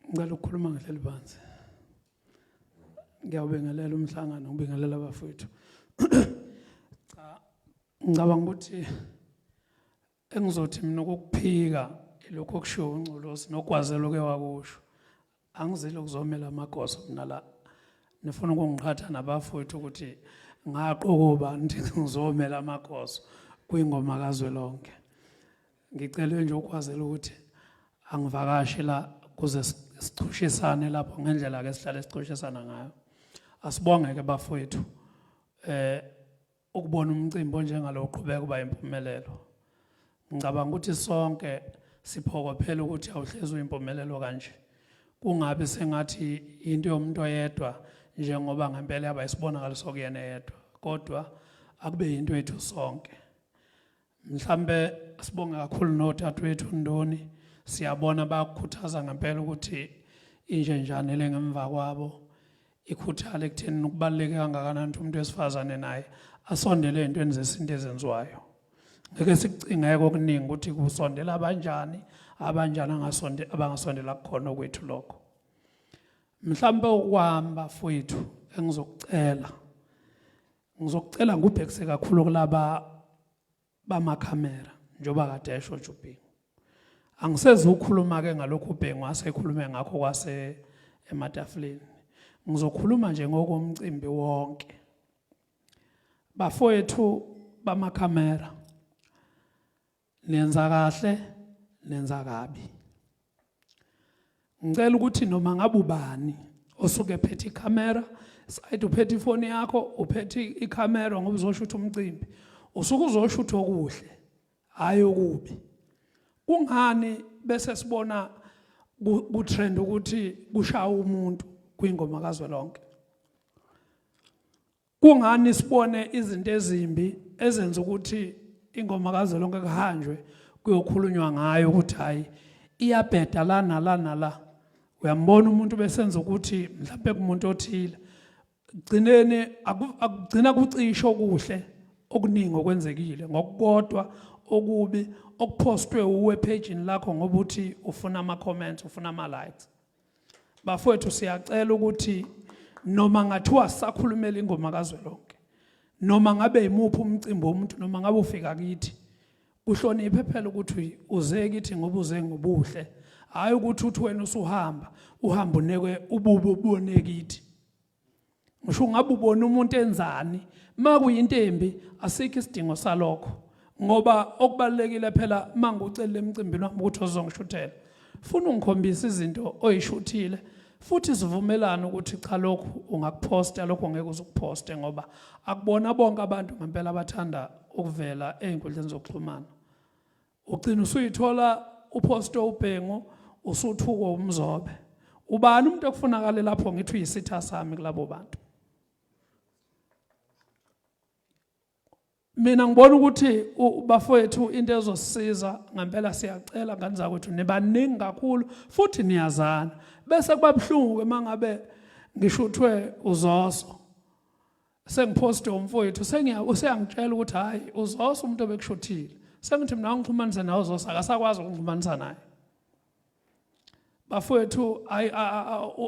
Ngicela ukukhuluma ngihleli phansi. Ngiyawubingelela umhlangano, ngibingelela abafowethu. Cha, ngicabanga ukuthi engizothi mina ukukuphika ilokhu okushiwo uNgcolosi nogwazelo ke wakusho. Angizile ukuzomela amagoso mina la. Nifuna ukungiqhatha nabafowethu ukuthi ngaqokoba nithi ngizomela amagoso kwingoma kazwelonke. Ngicele nje ukwazela ukuthi angivakashe la kuze sichushisane lapho ngendlela ke sihlale sichushisana ngayo. Asibonge ke bafowethu eh ukubona umcimbi onjengalo uqhubeka uba impumelelo. Ngicabanga ukuthi sonke siphokophela ukuthi awuhlezi uyimpumelelo kanje. Kungabi sengathi into yomuntu oyedwa njengoba ngempela yaba isibonakaliso kuyena yedwa kodwa akube yinto yethu sonke. Mhlambe sibonge kakhulu nodadewethu Ndoni siyabona bayakukhuthaza ngempela ukuthi inje njani le ngemva kwabo ikhuthale ekutheni ukubaluleke kangakanani ukuthi umuntu wesifazane naye asondele ey'ntweni zesintu ezenziwayo ngeke sikucingeke okuningi ukuthi kusondela abanjani abanjani abangasondela kukhona okwethu lokho mhlambe okwami bafowethu engizokucela Ngizokucela ngubhekise kakhulu kulaba bamakhamera njengoba kade esho nje uBhengu. Angisezi ukukhuluma ke ngalokhu uBhengu asekhulume ngakho kwase ematafuleni. Ngizokhuluma nje ngokomcimbi wonke. Bafowethu bamakhamera nenza kahle nenza kabi. Ngicela ukuthi noma ngabe ubani osuke ephethe ikhamera side uphethe ifoni yakho uphethe ikhamera ngoba uzoshutha umcimbi usuke uzoshutha okuhle hayi okubi kungani bese sibona ku trend ukuthi kushaya umuntu kwingoma kazwelonke Kungani sibone izinto ezimbi ezenza ukuthi ingoma kazwelonke kuhanjwe kuyokhulunywa ngayo ukuthi hayi iyabheda la nala nala uyambona umuntu besenza ukuthi mhlawumbe kumuntu othile gcineni akugcina kucishe okuhle okuningi okwenzekile ngokukodwa okubi okuphostwe uwe page lakho ngoba uthi ufuna ama comments ufuna ama likes Bafowethu siyacela ukuthi noma ngathiwa sisakhulumela ingoma kazwelonke noma ngabe imuphi umcimbi womuntu noma ngabe ufika kithi kuhloniphe phela ukuthi uze kithi ngoba uze ngobuhle hayi ukuthi uthi wena usuhamba uhamba unekwe ububi ubone kithi Ngisho ungabe ubona umuntu enzani, makuyinto embi asikho isidingo salokho. Ngoba okubalekile phela mangucelile emcimbini wami ukuthi ozongishuthela. Funa ungikhombisa izinto oyishuthile futhi sivumelane ukuthi cha lokhu ungakuphosta lokho ngeke uzukuphoste ngoba akubona bonke abantu ngempela abathanda ukuvela ezinkundleni zokuxhumana. Ugcina usuyithola uposto uBhengu usuthukwa umzobe. Ubani umuntu okufunakale lapho ngithi uyisitha sami kulabo bantu? Mina ngibona ukuthi bafowethu into ezosisiza ngempela siyacela ngane zakwethu nibaningi kakhulu futhi niyazana. Bese kuba buhlungu ke mangabe ngishuthwe uzoso. Sengiphoste umfowethu sengiya useyangitshela ukuthi hayi uzosa umuntu obekushuthile. Sengithi mina ngixhumanise nawe uzosa akasakwazi ukungixhumanisa naye. Bafowethu ayi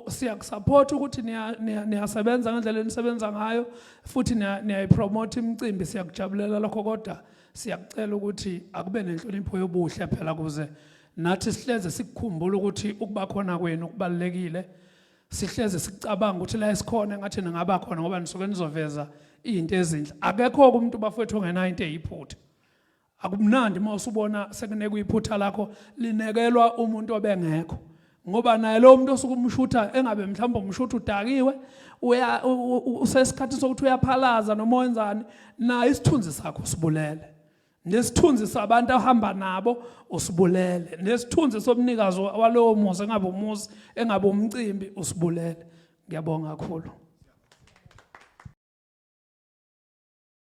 siyakusupport ukuthi niyasebenza ngendlela enisebenza ngayo futhi niyayipromote imicimbi siyakujabulela lokho kodwa siyakucela ukuthi akube nenhlonipho yobuhle phela kuze nathi sihleze sikukhumbula ukuthi ukuba khona kwenu kubalulekile. Sihleze sicabanga ukuthi la esikhona ngathi ningaba khona ngoba nisuke nizoveza izinto ezinhle. Akekho umuntu bafowethu ongenayo into eyiphutha. Akumnandi uma usubona sekunekwa iphutha lakho linekelwa umuntu obengekho. Ngoba naye lo muntu osuke umshutha engabe mhlawumbe umshutha udakiwe uya usesikhathi sokuthi uyaphalaza noma wenzani naye isithunzi sakho sibulele. Nesithunzi sabantu ahamba nabo usibulele, nesithunzi somnikazi walowo muzi engabe umuzi engabe umcimbi usibulele. Ngiyabonga kakhulu.